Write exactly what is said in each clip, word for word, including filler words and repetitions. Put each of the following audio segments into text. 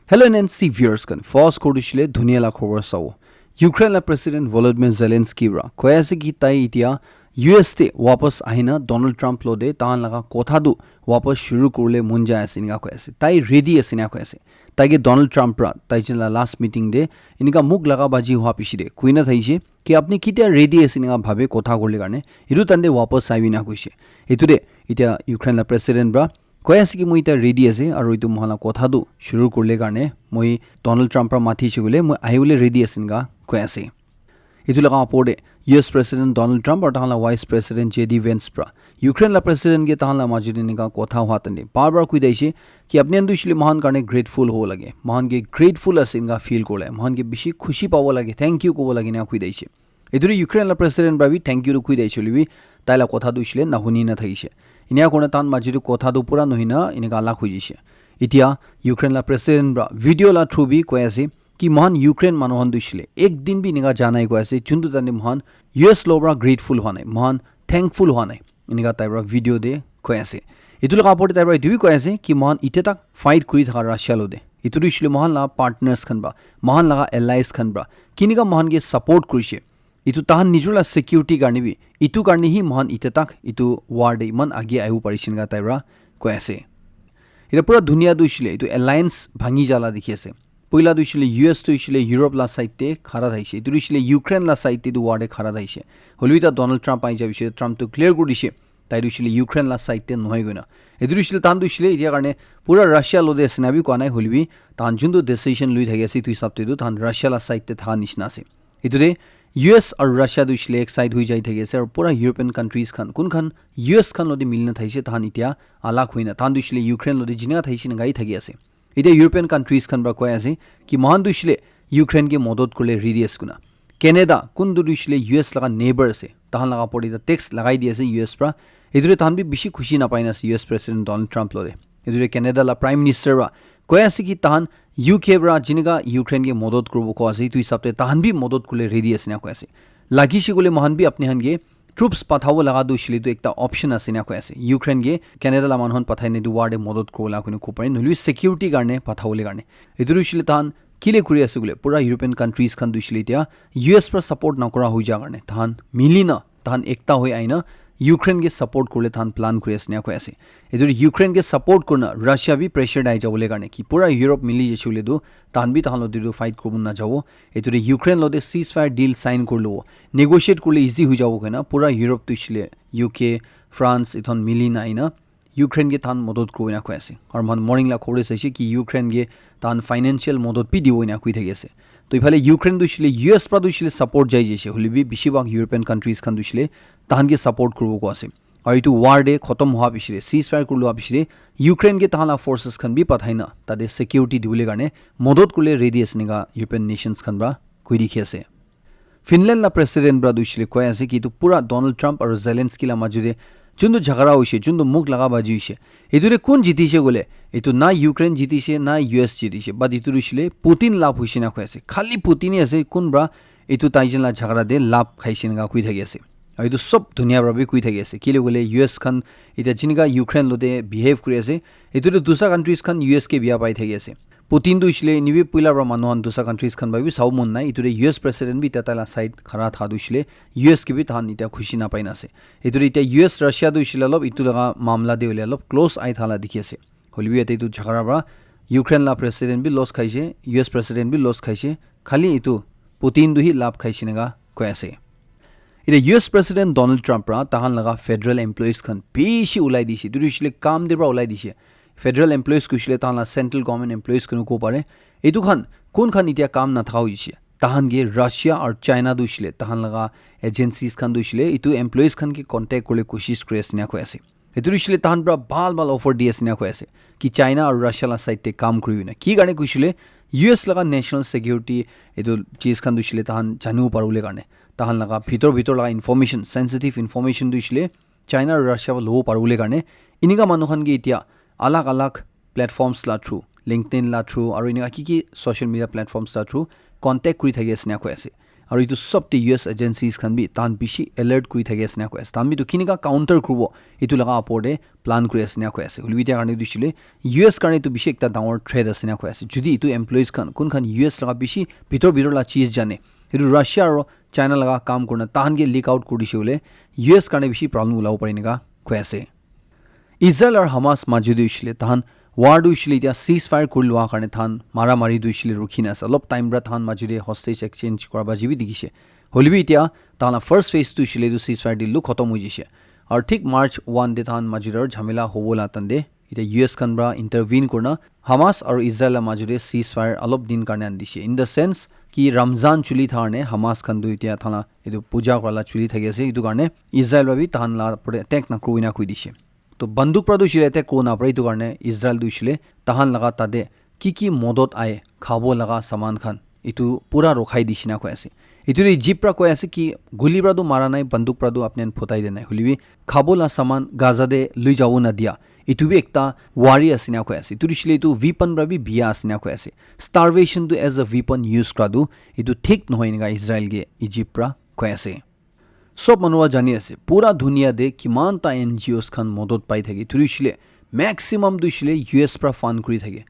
Hello N N C viewers khan, first khor tu hoishe le dunia la khobor sabo. Ukraine la President Volodymyr Zelensky pra koi ase ki tai itia U S te wapas ahina Donald Trump lo de tahan laga kotha tu wapas shuru kurle mon jai ase enika koi ase. Tai ready ase enika koi ase. Tai ke Donald Trump pra tai jin la last meeting de enika muk laga baji hua piche de koi na thaishe ki apni kitia ready ase enika bhabe kotha kurle karne. Etu tande wapas aibi na koishe. Etu de itia Ukraine la President pra koi ase ki moi itia ready ase aru etu moikhan la kotha tu shuru kurle karne moi Donald Trump pra mathi she koile moi ahibole ready ase enika koi ase. Etu laga opor de U S President Donald Trump aru tahan la Vice President J D Vance pra Ukraine la President ke tahan la majud de enika kotha hua tande bar bar koi daishe ki apni khan tu hoishe le moikhan karne grateful hobo lage, moikhan ke grateful ase enika feel kurle, moikhan ke bishi khushi pabo lage, thank you kobo lage enika koi daishe. Etu tu Ukraine la President pra bi thank you tu koi daishe hoile bi tai la kotha tu hoishe le nahuni na thakishe. Enika kurina tahan majud de kotha tu pura nohoi na enika alag hoi jaishe. Itia Ukraine la President pra video la through bi koi ase ki moikhan Ukraine manu khan tu hoishe le ek din bi enika ja nai koi ase, juntu tande moikhan U S lo pra grateful hua nai, moikhan thankful hua nai. Enika tai pra video de koi ase. Etu laga opor de tai pra etu bi koi ase ki moikhan itia tak fight kuri thaka Russia lo de. Etu tu hoishe le moikhan la partners khan pra, moikhan laga allies khan pra kinika moikhan ke support kurishe. Etu tahan nijor la security karne bi, etu karne hi moikhan itia tak etu war de iman age ahibo parishe enika tai pra koi ase. Etia pura dunia tu hoishe le etu alliance bhangi jala dikhi ase. Poila tu hoishe le U S tu hoishe le Europe la side te khara thaishe. Etu tu hoishe le Ukraine la side te tu war de khara thaishe. Hoilebi ta Donald Trump ahi ja piche Trump tu clear kuri dishe. Tai tu hoishe le Ukraine la side te nohoi koina. Etu tu hoishe le tahan tu hoishe le itia karne pura Russia lo de ase na bi koa nai hoilebi tahan juntu decision lui thaki ase etu hisab te tu tahan Russia la side te thaha nishina ase. Etu de U S aru Russia tu hoishe le ek side hoi jai thaki ase aru pura European countries khan kun khan U S khan lo de mili na thaishe tahan itia alag hoi na tahan tu hoishe le Ukraine lo de jinika thaishe enika hi thaki ase. Etia European countries khan pra koi ase ki moikhan tu hoishe le Ukraine ke modot kurle ready ase koina. Canada kun tu hoishe le U S laga neighbor ase, tahan laga opor de tax lagai di ase U S pra. Etu de tahan bi bishi khushi napai na ase U S President Donald Trump lo de. Etu de Canada la Prime Minister pra koi ase ki tahan U K pra jinika Ukraine ke modot kuribo koi ase etu hisab te tahan bi modot kurle ready ase enika koi ase. Lagishe koile moikhan bi apni khan ke troops pathabo laga tu hoishe le tu ekta option ase enika koi ase. Ukraine ke Canada la manu khan pathai na etu war de modot kuribo la koina kobo pare, nohole security karne pathabole karne. Etu tu hoishe le tahan kile kuri ase koile pura European countries khan tu hoishe le itia U S pra support nakura hoi ja karne tahan mili na tahan ekta hoi aina Ukraine ke support kurle tahan plan kuri ase enika koi ase. Etu tu Ukraine ke support kurina Russia bi pressure dai jabole karne ki pura Europe mili jaishe koile tu tahan bi tahan lo de tu fight kuribo na jabo. Etu de Ukraine lo de ceasefire deal sign kurlo, negotiate kurle easy hoi jabo koina pura Europe tu hoishe le U K, France etu khan mili na aina Ukraine ke tahan modot kuribo enika koi ase. Aru moikhan morning la khobor de saishe ki Ukraine ke tahan financial modot bi dibo enika koi thaki ase. To iphale Ukraine tu hoishe le U S pra tu hoishe le support jai jaishe hoilebi bishi bhag European countries khan tu hoishe le tahan ke support kuribo koi ase. Aru etu war de khotom hua piche de, ceasefire kuri lua piche de, Ukraine ke tahan la forces khan bi pathai na tate security dibole karne modot kurle ready ase enika European nations khan pra koi dikhi ase. Finland la president pra tu hoishe le koi ase ki etu pura Donald Trump aru Zelensky la majo de juntu jhagara hoishe, juntu muk laga baji hoishe, etu de kun jitishe koile, etu na Ukraine jitishe, na U S jitishe, but etu tu hoishe le Putin labh hoishe enika koi ase. Khali Putin he ase, kun pra etu tai jun la jhagara de labh khaishe enika koi thaki ase. Aru etu sob dunia pra bi koi thaki ase. Kile koile U S khan etia jinika Ukraine lo de behave kuri ase, etu de dusra countries khan U S ke bia pai thaki ase. Putin tu hoishe le eni bi puila pra manu khan dusra countries khan pra bi sabo mon nai. Etu de U S president bi etia tai la side khara tha tu hoishe le U S ke bi tahan etia khushi napai na ase. Etu de etia U S Russia tu hoishe le olop etu laga mamla de hoile olop close ai tha la dikhi ase. Hoilebi yate etu jhagara pra Ukraine la president bi loss khaishe, U S president bi loss khaishe, khali etu Putin tu hi labh khaishe enika koi ase. Etia U S president Donald Trump pra tahan laga federal employees khan bishi ulai dishe, etu tu hoishe le kam de pra ulai dishe. Federal employees koishe le tahan la central government employees kunu kobo pare. Etu khan kun khan etia kam nathaka hoishe, tahan ke Russia aru China tu hoishe le tahan laga agencies khan tu hoishe le etu employees khan ke contact kurle koshish kuri ase enika koi ase. Etu tu hoishe le tahan pra bhal bhal offer di ase enika koi ase ki China aru Russia la side te kam kuribi na. Ki karne koishe le U S laga national security etu cheez khan tu hoishe le tahan janibo paribole karne, tahan laga bhitor bhitor laga information, sensitive information tu hoishe le China aru Russia pra lobo paribole karne enika manu khan ke etia alag alag platforms la through, LinkedIn la through aru enika ki ki social media platforms la through contact kuri thaki ase enika koi ase. Aru etu sob te U S agencies khan bi tahan bishi alert kuri thaki ase na koi ase. Tahan bi etu kinika counter kuribo, etu laga opor te plan kuri ase na koi ase. Hoilebi etia karne etu hoishe le U S karne etu bishi ekta dangor threat ase na koi ase. Jodi etu employees khan, kun khan U S laga bishi bitor bitor la cheez jane, etu Russia aru China laga kam kurina tahan ke leak out kuri dishe hoile, U S karne bishi problem ulabo pare enika koi ase. Israel aru Hamas majo te hoishe le tahan war tu hoishe le etia ceasefire kuri lua karne tahan mara mari tu hoishe le rukhi na ase. Olop time pra tahan majo te hostage exchange kura ba jibi dikhishe. Hoilebi etia tahan la first phase tu hoishe le etu ceasefire deal tu khotom hoi jaishe. Aru thik March one te tahan majo te aru jhamela hobo la tande etia U S khan pra intervene kurina Hamas aru Israel la majo te ceasefire olop din karne ani dishe. In the sense ki Ramzan chuli thar ne Hamas khan tu etia tahan la etu puja kura la chuli thaki ase. Etu karne Israel pra bi tahan la opor te attack na kuribo ena koi dishe. To banduk pra tu hoishe le attack kuribo na pare, etu karne Israel tu hoishe le tahan laga tate ki ki modot ahe, khabo laga saman khan, etu pura rokhai dishe na koi ase. Etu tu Egypt pra koi ase ki guli pra tu mara nai, banduk pra tu apni khan phutai dia nai. Hoilebi khabo la saman Gaza te lui jabo na dia, etu bi ekta worry ase na koi ase. Etu tu hoishe le etu weapon pra bi biya ase na koi ase. Starvation tu as a weapon use kura tu etu thik nohoi enika Israel ke Egypt pra koi ase. Sob manu pra jani ase, pura dunia te kiman ta N G Os khan modot pai thake. Etu tu hoishe le maximum tu hoishe le U S pra fund kuri thake.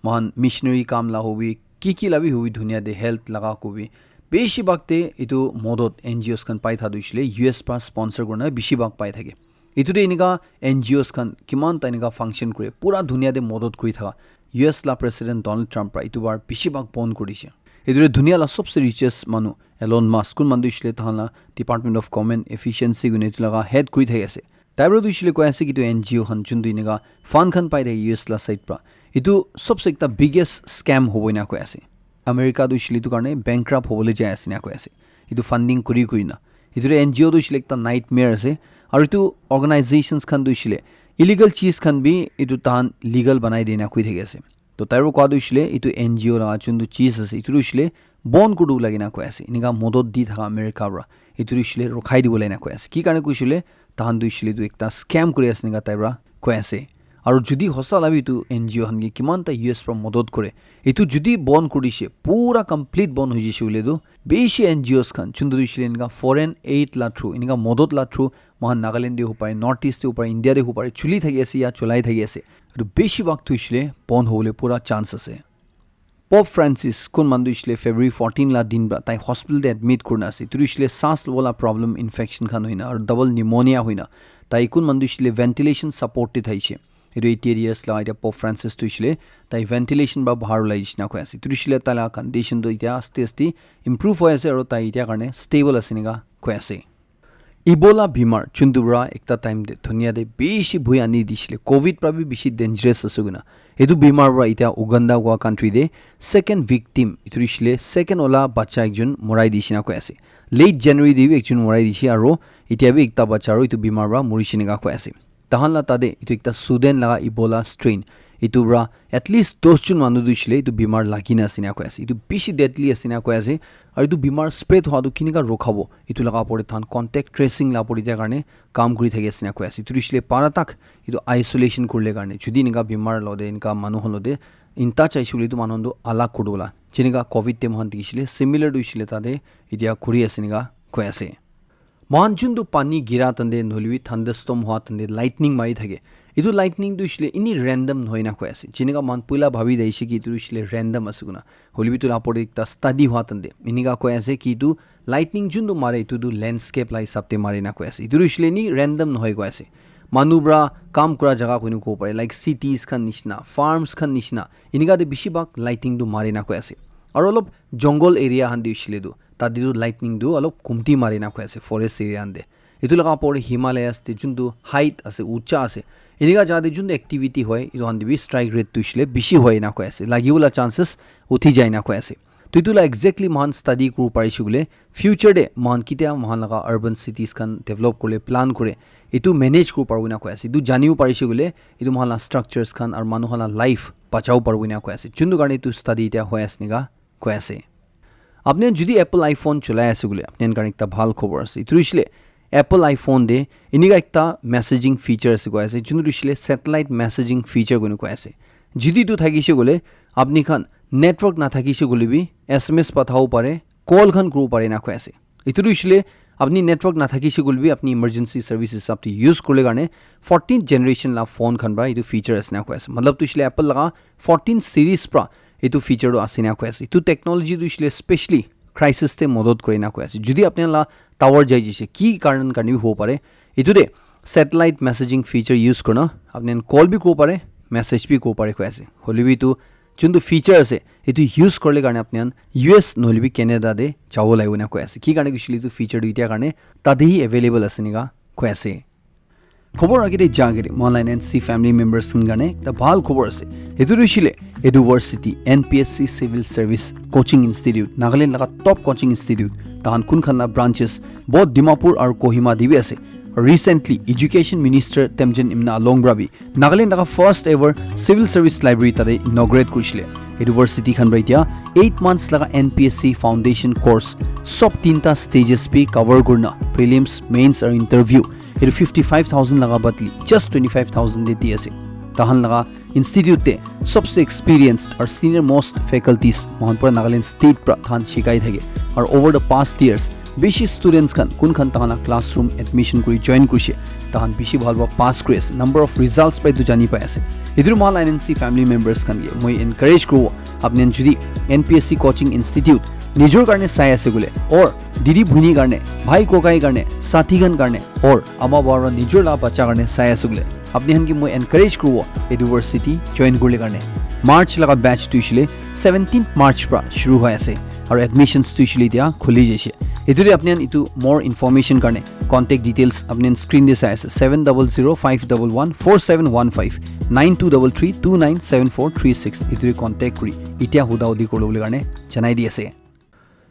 Mohan missionary kam la hobi, ki ki la bi hobi dunia te health laga kobi. Beshi bhag te etu modot N G Os khan pai thaka tu hoishe le U S pra sponsor kurina beshi bhag pai thake. Etu te enika N G Os khan kiman ta enika function kure, pura dunia te modot kuri thaka. U S la President Donald Trump pra etu bar beshi bhag bon kuri dishe. Etu te dunia la sobse richest manu Elon Musk, kun manu tu hoishe le tahan la Department of Government Efficiency koina etu laga head kuri thaki ase. Tai pra tu hoishe le koi ase ki etu N G O khan jun tu enika fund khan pai thake U S la side pra, etu sobse ekta biggest scam hobo ena koi ase. America tu hoishe le etu karne bankrupt hobole jai ase ena koi ase. Etu funding kuri kuri na. Etu tu N G O tu hoishe le ekta nightmare ase. Aru etu organizations khan tu hoishe le illegal cheez khan bi etu tahan legal banai de ena koi thaki ase. To tai pra koa tu hoishe le etu N G O laga jun tu cheez ase, etu tu hoishe le bon kuri dibo lage na koi ase. Enika modot di thaka America pra. Etu tu hoishe le rokhai dibo lage na koi ase. Ki karne koishe le tahan tu hoishe le etu ekta scam kuri ase enika tai pra koi ase. Aru jodi hosa la bi etu N G O khan ke kiman ta U S pra modot kure, etu jodi bon kuri dishe, pura complete bon hoi jaishe hoile tu, beshi N G Os khan, jun tu hoishe le enika foreign aid la through, enika modot la through, mohan Nagaland te ho pare, North East te ho pare, India te ho pare, chuli thaki ase ya cholai thaki ase. Etu beshi bhag tu hoishe le bon hobole pura chance ase. Pope Francis, kun manu tu hoishe le February fourteen la din pra tai hospital te admit kurina ase. Etu tu hoishe le saas lobo la problem, infection khan hoina aru double pneumonia hoina tai kun manu tu hoishe le ventilation support te thaishe. Etu eighty-eight years la etia Pope Francis tu hoishe le tai ventilation pra bahar ulai dishe na koi ase. Etu tu hoishe le tai la condition tu etia aste aste improve hoi ase aru tai etia karne stable ase enika koi ase. Ebola bimar, jun tu pra ekta time te dunia te beshi bhoi ani dishe le, covid pra bi beshi dangerous ase koina. Etu bimar pra etia Uganda koa country te second victim, etu tu hoishe le second wala bacha ekjun morai dishe na koi ase. Late January te bi ekjun morai dishe aru etia bi ekta bacha aru etu bimar pra morishe enika koi ase. Tahan la tate etu ekta Sudan laga Ebola strain, etu pra at least dos jun manu tu hoishe le etu bimar lagi na ase ena koi ase. Etu beshi deadly ase ena koi ase. Aru etu bimar spread hoa tu kinika rokhabo, etu laga opor te tahan contact tracing la opor te dia karne kam kuri thaki ase ena koi ase. Etu tu hoishe le para tak etu isolation kurile karne, jodi enika bimar lo te, enika manu khan lo te in touch ahishe koile etu manu khan tu alak kuri dibo la. Jenika covid te mohan dikhishe le, similar tu hoishe le tate etia kuri ase enika koi ase. Mohan jun tu pani gira tande nohoile bi thunderstorm hoa tande lightning mari thake. Etu lightning tu hoishe le eni random nohoi na koi ase. Jenika mohan poila bhabi daishe ki etu hoishe le random ase koina. Hoile bi etu la opor te ekta study hoa tande enika koi ase ki etu lightning jun tu mare etu tu landscape la hisab te mare na koi ase. Etu tu hoishe le eni random nohoi koi ase. Manu pra kam kura jaga koina kobo pare, like cities khan nishina, farms khan nishina, enika te beshi bhag lightning tu mare na koi ase. Aru olop jungle area khan te hoishe le tu tate tu lightning tu olop kumti mare na koi ase forest area khan te. Etu laga opor te Himalayas te juntu height ase, ucha ase, enika jaga te juntu activity hoi, etu khan te bi strike rate tu hoishe le beshi hoi ena koi ase, lagi bola chances uthi jai ena koi ase. To etu la exactly mohan study kuribo parishe koile, future te mohan ketia mohan laga urban cities khan develop kurile plan kure, etu manage kuribo paribo ena koi ase. Etu janibo parishe koile, etu mohan la structures khan aru manu khan la life bachabo paribo ena koi ase. Juntu karne etu study etia hoi ase enika koi ase. Apni khan jodi Apple iPhone cholai ase koile, apni khan karne ekta bhal khobor ase. Etu hoishe le Apple iPhone te enika ekta messaging feature ase koi ase, juntu hoishe le satellite messaging feature koina koi ase. Jodi etu thakishe koile, apni khan network nathakishe koile bi S M S pathabo pare, call khan kuribo pare na koi ase. Etu tu hoishe le apni network nathakishe koile bi apni emergency service hisab te use kuribole karne fourteenth generation la phone khan para etu feature ase na koi ase. Matlab tu hoishe le Apple laga fourteen series para etu feature tu ase na koi ase. Etu technology tu hoishe le specially crisis te modot kore na koi ase. Jodi apni la tower jai jaise, ki karan karne bi hobo pare, etu te satellite messaging feature use kurina apni khan call bi kuribo pare, message bi kuribo pare koi ase. Hoile bi etu juntu feature ase, etu use kurile karne apni khan U S nohole bi Canada te jabo lagibo na koi ase. Ki karne koishe le etu feature tu etia karne tate hi available ase enika koi ase. Khobor agete jagete moi la N C family members khan karne ekta bhal khobor ase. Etu tu hoishe le Eduversity N P S C Civil Service Coaching Institute, Nagaland laga top coaching institute. Tahan kun khan la branches both Dimapur aru Kohima te bi ase. Recently, Education Minister Temjen Imna Along para bi Nagaland laga first ever Civil Service Library tate inaugurate kurishile. University khan para etia eight months laga N P S C foundation course sob tinta stages bi cover kurina prelims, mains aru interview etu fifty five thousand laga badli just twenty five thousand te di ase. Tahan laga institute te sobse experienced aru senior most faculties mohan pura Nagaland state para tahan shikai thake. Aru over the past years bishi students khan kun khan tahan la classroom admission kuri join kurishe, tahan bishi bhal para pass kuri ase. Number of results para etu jani pai ase. Etu mohan la N C family members khan ke moi encourage kuribo, apni khan jodi N P S C coaching institute nijor karne sai ase koile, or didi bhuni karne, bhai kokai karne, sathi khan karne, or ama baba nijor la bacha karne sai ase koile, apni khan ke moi encourage kuribo Eduversity join kurile karne. March laga batch tu hoishe le seventeenth March para shuru hoi ase, aru admissions tu hoishe le etia khuli jaise. Etu te apni khan etu more information karne contact details apni khan screen te sai ase, seven double zero five double one four seven one five, nine two double three two nine seven four three six. Etu te contact kuri etia huda hudi kuribole karne janai di ase.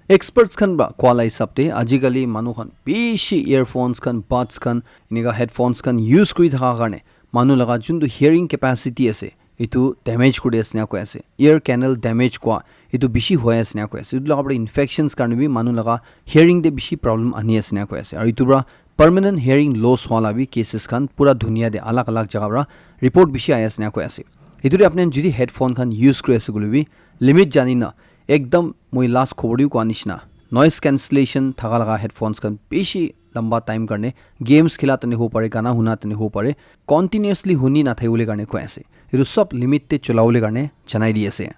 Experts khan para koa la hisab te ajikali manu khan bishi earphones khan, buds khan, enika headphones khan use kuri thaka karne manu laga juntu hearing capacity ase, etu damage kuri ase na koi ase. Ear canal damage koa etu bishi hoi ase na koi ase. Etu laga para infections karne bi manu laga hearing te bishi problem ani ase na koi ase. Aru etu para permanent hearing loss hua la bi cases khan pura dunia te alag alag jaga para report bishi ahi ase na koi ase. Etu te apni khan jodi headphone khan use kuri ase koile bi limit jani na, ekdam moi last khobor te koa nishina, noise cancellation thaka laga headphones khan bishi lamba time karne games khela tani hobo pare, gana huna tani hobo pare, continuously huni na thakibole karne koi ase. Etu sob limit te cholabole karne janai di ase.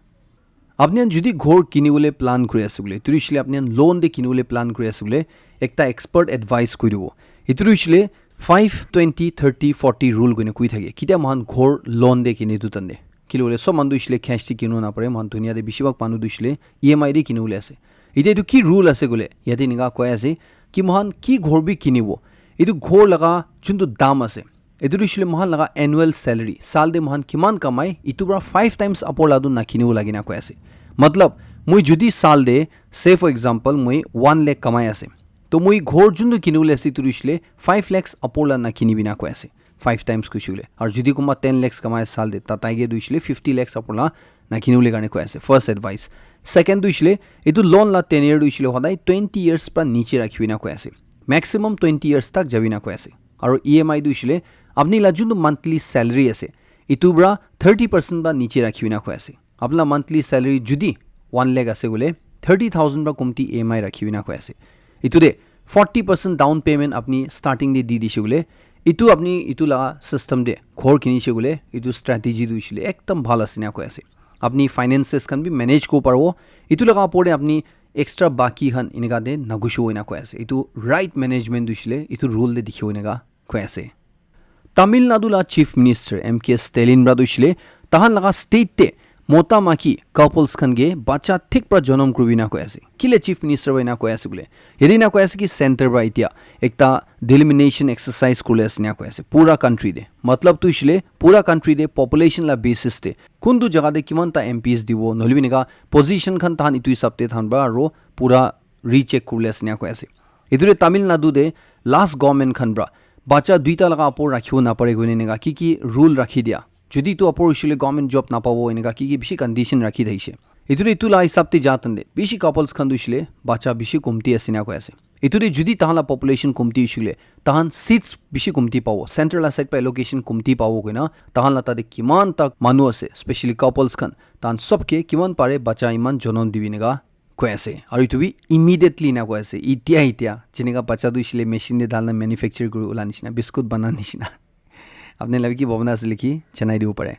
Apni khan jodi ghor kinibole plan kuri ase koile, etu hoishe le apni khan loan te kinibole plan kuri ase koile, ekta expert advice koi dibo. Etu hoishe le five twenty thirty forty rule koina koi thake. Kitia mohan ghor loan te kine etu tande. Kile hoile sob manu tu hoishe le cash te kinibo napare, mohan dunia te bishi bhag manu tu hoishe le E M I te kinibole ase. Etia etu ki rule ase koile, yate enika koi ase ki mohan ki ghor bi kinibo, etu ghor laga juntu dam ase, etu tu hoishe le mohan laga annual salary, sal te mohan kiman kamai, etu para five times upor la tu nakinibo lagi na koi ase. Matlab, moi jodi sal te, say for example, moi one lakh kamai ase, to moi ghor juntu kinibole ase, etu tu hoishe le five lakhs upor la nakinibi na koi ase. Five times kuishe koile. Aru jodi kunba ten lakhs kamai sal te, ta tai ke tu hoishe le fifty lakhs upor la nakinibole karne koi ase. First advice. Second tu hoishe le, etu loan la tenure tu hoishe le hodai twenty years para niche rakhibi na koi ase. Maximum twenty years tak jabi na koi ase. Aru E M I tu hoishe le, apni la juntu monthly salary ase, etu para thirty percent para niche rakhibi na koi ase. Apna monthly salary jodi one lakh ase koile, thirty thousand para komti E M I rakhibi na koi ase. Etu te forty percent down payment apni starting te di dishe koile, etu apni etu laga system te ghor kinishe koile, etu strategy tu hoishe le ekdam bhal ase na koi ase. Apni finances khan bi manage kuribo paribo. Etu laga upor te apni extra baki khan enika te naguchibo na koi ase. Etu right management tu hoishe le etu rule te dikhibo enika koi ase. Tamil Nadu la Chief Minister M K Stalin para tu hoishe le, tahan laga state te mota maiki couples khan ke bacha thik para jonom kuribi na koi ase. Kile Chief Minister para ena koi ase koile, yate ena koi ase ki center para etia ekta delimitation exercise kuri ase ena koi ase pura country te. Matlab tu hoishe le pura country te population la basis te kuntu jaga te kiman ta M Ps dibo, nohole bi enika position khan tahan etu hisab te tahan para aro pura recheck kuribole ase ena koi ase. Etu te Tamil Nadu te last government khan para bacha duita laga upor rakhibo napare koina enika ki ki rule rakhi dia. Jodi etu upor hoishe le government job napabo enika ki ki bishi condition rakhi thaishe. Etu te etu la hisab te ja tande bishi couples khan tu hoishe le bacha bishi komti ase ena koi ase. Etu te jodi tahan la population komti hoishe le tahan seats bishi komti pabo. Center la side pa allocation komti pabo koina tahan la tate kiman ta manu ase, specially couples khan, tahan sob ke kiman pare bacha eman jonom dibi enika koi ase. Aru etu bi immediately na koi ase. Itia itia. Jeneka bacha tu hoishe le machine te dal na manufacture kuri ula nishina. Biscuit bana nishina. Apni labi ki bhabana ase likhi janai dibo pare.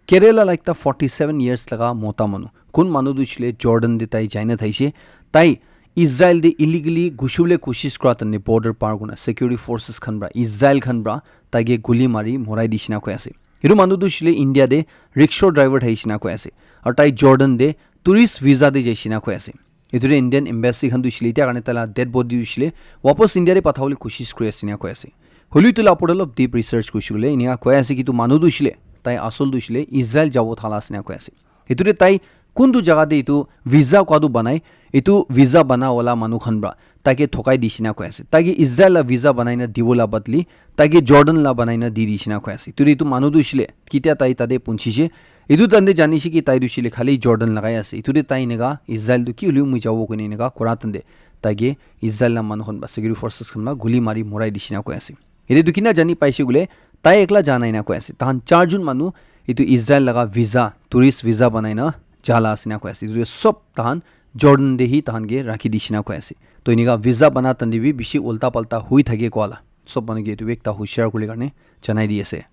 Kerala la ekta forty seven years laga mota manu. Kun manu tu hoishe le Jordan te tai jaina thaishe. Tai Israel te illegally gushibole koshish kura tande border par kurna security forces khan pra, Israel khan pra taike guli mari morai dishina koi ase. Etu manu tu hoishe le India te rickshaw driver thaishina koi ase. Aru tai Jordan te tourist visa te jaishina koi ase. Etu te Indian embassy khan tu hoishe le etia karne taila dead body tu hoishe le wapas India te pathabole koshish kuri ase ena koi ase. Hoilebi etu la opor te olop deep research kurishe koile enika koi ase ki etu manu tu hoishe le tai asol tu hoishe le Israel jabo thala ase ena koi ase. Etu te tai kuntu jaga te etu visa koa tu banai, etu visa bana wala manu khan pra taike thokai dishina koi ase. Taike Israel la visa banai na dibo la badli, taike Jordan la banai na di dishina koi ase. Etu te etu manu tu hoishe le ketia tai tate punchise, etu tande janishe ki tai tu hoishe le khali Jordan lagai ase. Etu te tai eneka Israel tu ki hoilebi moi jabo koine eneka kura tande taike Israel la manu khan pra security forces khan pra guli mari morai dishina koi ase. Ete tu kina jani paise koile tai ekla jana ena koi ase. Tahan charjun manu etu Israel laga visa, tourist visa banai na jala ase na koi ase. Etu sob tahan Jordan te hi tahan ke rakhi dishina koi ase. To enika visa bana tande bi bishi ulta palta hui thake koala. Sob manu ke etu bi ekta hushar kule karne janai di ase.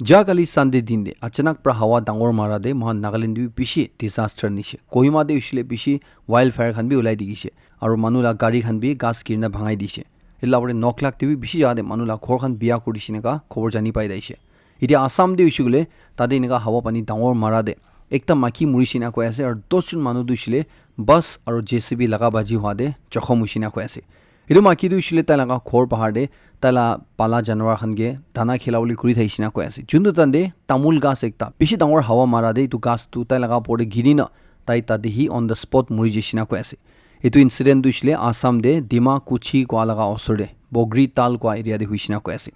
Ja kali Sunday din de achanak pra hawa dangor mara de mohan Nagaland de bi bishi disaster nishe. Kohima de hoishe le bishi wildfire khan bi ulai dikhishe. Aru manu la gari khan bi ghas girina bhangai dishe. Etu la pore Noklak te bi bishi jaga de manu la ghor khan biya kuri dishe neka khobor jani pai daishe. Etia Assam de hoishe koile tate eneka hawa pani dangor mara de ekta maki murishe na koi ase aru dos jon manu tu hoishe le bus aru J C B laga baji hua de jokhom hoishe na koi ase. Etu maki tu hoishe le tai laga ghor bahar de tai la pala janwar khan ke dana khila bole kuri thaishe na koi ase. Juntu tande tamul ghas ekta bishi dangor hawa mara de etu ghas tu tai laga opor de giri na tai tate hi on the spot muri jaishe na koi ase. Etu incident tu hoishe le Assam de Dima Kuchi koa laga osor de Bogri Tal koa area de hoishe na koi ase.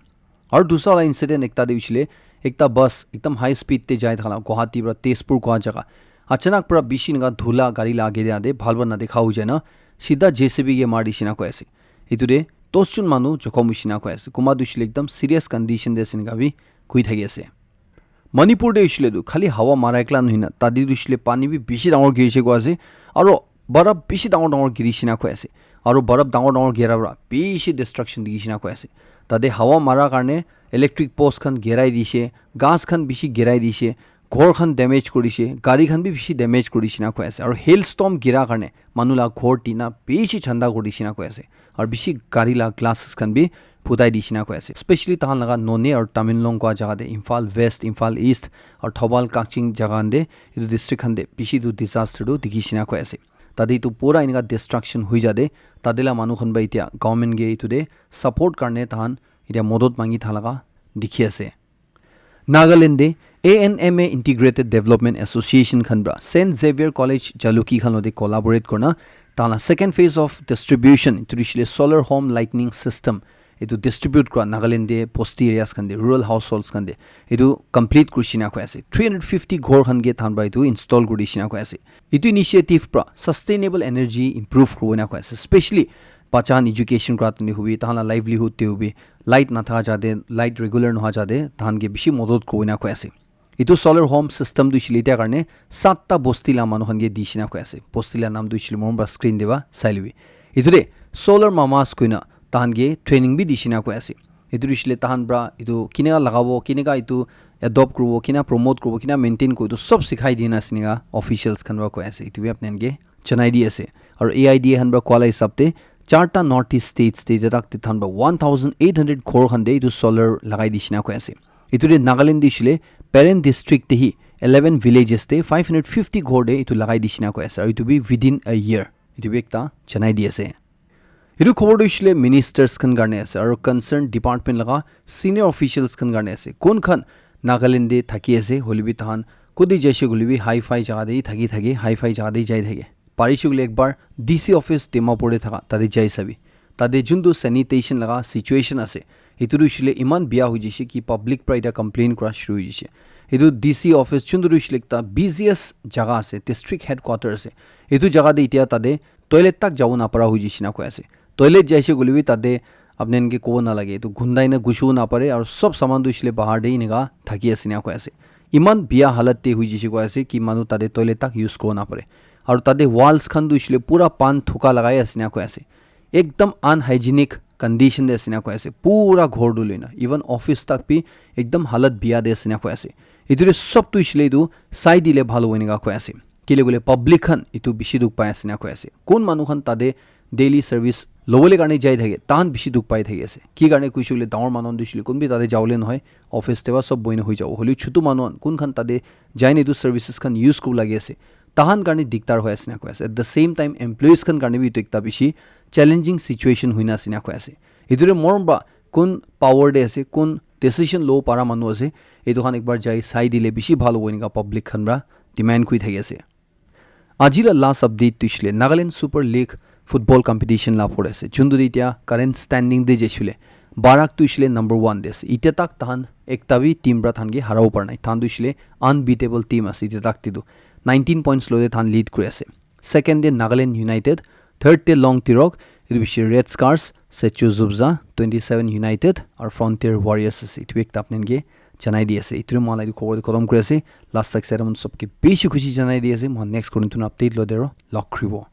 Aru dusra la incident ekta de hoishe le ekta bus ekdam high speed te jai thaka la Guwahati pra Tezpur koa jaga achanak pra bishi eneka dhula gari la age de ade bhal pra na dekha hoi jai na sida J C B ke mar dishe na koi ase. Etu de dos jon manu jokhom hoishe na koi ase. Kunba tu hoishe le ekdam serious condition de ase eneka bi koi thaki ase. Manipur de hoishe le tu khali hawa mara ekla nohoi na tate tu hoishe le pani bi bishi dangor girishe koi ase. Aru barab bishi dangor dangor girishe na koi ase. Aru barab dangor dangor gira pra bishi destruction dikhishe na koi ase. Tate hawa mara karne electric post khan girai dishe, ghas khan bishi girai dishe, ghor khan damage kuri dishe, gari khan bi bishi damage kuri dishe na koi ase. Aru hailstorm gira karne manu la ghor tina bishi chanda kuri dishe na koi ase. Aru bishi gari la glasses khan bi phutai dishe na koi ase. Especially tahan laga Noney aru Tamenglong koa jaga de, Imphal West, Imphal East aru Thoubal, Kakching jaga khan de, etu district khan de bishi etu disaster tu dikhishe na koi ase. Tate etu pura eneka destruction hoi ja de, tate la manu khan pra etia government ke etu de support karne tahan etia modot mangi tha laga dikhi ase. Nagaland de A N M A Integrated Development Association khan pra Saint Xavier College Jalukie khan lote collaborate kurna tahan la second phase of distribution etu hoishe le solar home lighting system etu distribute kura Nagaland de bosti areas khan de rural households khan de etu complete kurishe na koi ase. Three hundred fifty ghor khan ke tahan pra etu install kurishe na koi ase. Etu initiative pra sustainable energy improve kuribo na koi ase. Especially bacha khan education kura tande hobi, tahan la livelihood te hobi, light nathaka jate, light regular noha jate, tahan ke bishi modot kuribo na koi ase. Etu solar home system tu hoishe le etia karne satta bosti la manu khan ke dishe na koi ase. Bosti la naam tu hoishe le moi pra screen de ba sai lobi. Etu de solar mamas koina tahan ke training bi dishe na koi ase. Etu hoishe le tahan pra etu kineka lagabo, kineka etu adopt kuribo, kina promote kuribo, kina maintain kuribo, etu sob sikhai dina ase eneka officials khan pra koi ase. Etu bi apni khan ke janai di ase. Aru A I D A khan pra koa la hisab te charta North East states te etia tak te tahan pra one thousand eight hundred ghor khan te etu solar lagai dishe na koi ase. Etu te Nagaland te hoishe le Peren district te hi eleven villages te five hundred fifty ghor te etu lagai dishe na koi ase. Aru etu bi within a year. Etu bi ekta janai di ase. Etu khobor tu hoishe le ministers khan karne ase aru concerned department laga senior officials khan karne ase. Kun khan Nagaland te thaki ase, hoile bi tahan kute jaise koile bi hi-fi jaga te thaki thake, hi-fi jaga te jai thake. Parishe koile ekbar D C office Dimapur te thaka, tate jai sabi. Tate juntu sanitation laga situation ase, etu tu hoishe le iman biya hoi jaise ki public pra eta complain kura shuru hoi jaise. Etu D C office juntu tu hoishe le ekta busiest jaga ase, district headquarter ase. Etu jaga te etia tate toilet tak jabo napara hoi jaise na koi ase. Toilet jaise koile bi tate apni khan ke kobo nalage, etu gundai na gushibo napare, aru sob saman tu hoishe le bahar te eneka thaki ase na koi ase. Iman biya halat te hoi jaise koi ase ki manu tate toilet tak use kuribo napare. Aru tate walls khan tu hoishe le pura pan thuka lagai ase na koi ase. Ekdam unhygienic condition de ase na koi ase. Pura ghor tu loina, even office tak bi ekdam halat biya de ase na koi ase. Etu de sob tu hoishe le etu sai dile bhal hobo enika koi ase. Kile koile public khan etu bishi dukh pai ase na koi ase. Kun manu khan tate daily service lobole karne jai thake, tahan bishi dukh pai thaki ase. Ki karne koishe koile dangor manu khan tu hoishe le kun bi tate jawole nohoi, office te ba sob boina hoi jabo. Hoilebi chutu manu khan kun khan tate jai ne etu services khan use kuribo lagi ase, tahan karne diktar hoi ase na koi ase. At the same time, employees khan karne bi etu ekta bishi challenging situation hoina ase na koi ase. Etu de morom ba kun power de ase, kun decision lobo para manu ase, etu khan ekbar jai sai dile bishi bhal hobo enika public khan para demand kuri thaki ase. Aji la last update tu hoishe le Nagaland Super League football competition la pore ase. Juntu de etia current standing de jaishe le Barak tu hoishe le number one de ase. Etia tak tahan ekta bi team para tahan ke harabo para nai. Tahan tu hoishe le unbeatable team ase etia tak te tu. Nineteen points lo de tahan lead kuri ase. Second de Nagaland United, third de Long Tirok, etu bishi Red Scars, Sechu Zubza, twenty seven United, aru Frontier Warriors ase. Etu bi ekta apni khan ke janai di ase. Etu de moi la etu khobor de khotom kuri ase. Last tak side mon sob ke bishi khushi janai di ase. Moi next korin tuna update lo de ro log khribo.